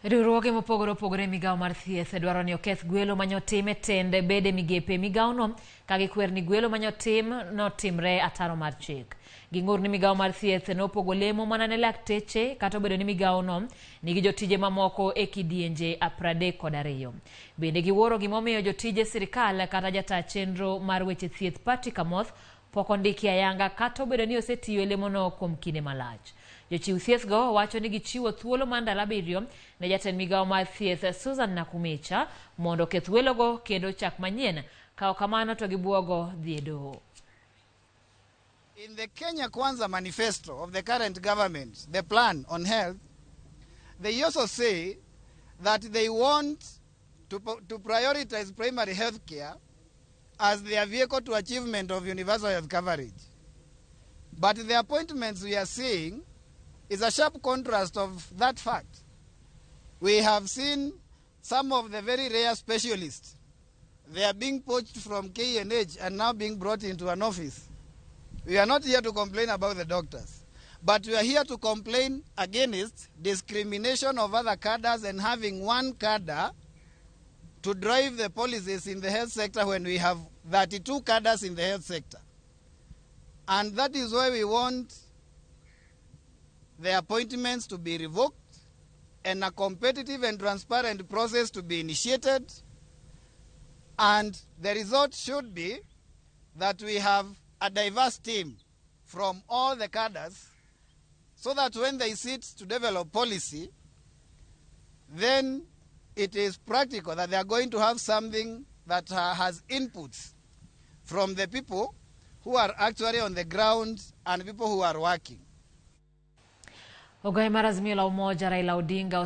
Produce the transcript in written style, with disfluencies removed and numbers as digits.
Riwruoge mopogore opogore e migawo mar thieth dwaro ni oketh gwelo manyotim e tend bede migepe e migawono ka gikwer ni gwelo manyotim notimre ataro mar chik. Ging'ur ni migawo mar thieth nopogo lemo mana ne lakteche kata obedo ni migawono nigi jotije mamoko e kidienje 32. Bende giwuoro gimomiyo jotije sirikal kata jata chenro mar weche thieth Patrick Amoth pok ondiki ayanga kata obedo ni osetiyo e lemono kuom kinde malach. Jochiw thieth go wacho ni gichiwo thuolo mar ndalo 7 ne jatend migawo mar thieth Susan Nakumicha mondo oketh welogo kendo chak manyien ka ok kamano to gibuogo dhi e doho. In the Kenya Kwanza manifesto of the current government, the plan on health, they also say that they want to prioritize primary health care as their vehicle to achievement of universal health coverage. But the appointments we are seeing is a sharp contrast of that fact. We have seen some of the very rare specialists. They are being poached from KNH and now being brought into an office. We are not here to complain about the doctors, but we are here to complain against discrimination of other cadres and having one cadre to drive the policies in the health sector when we have 32 cadres in the health sector. And that is why we want the appointments to be revoked and a competitive and transparent process to be initiated. And the result should be that we have a diverse team from all the cadres so that when they sit to develop policy, then it is practical that they are going to have something that has inputs from the people who are actually on the ground and people who are working. Ogaye mar Azimio la Umoja Raila Odinga.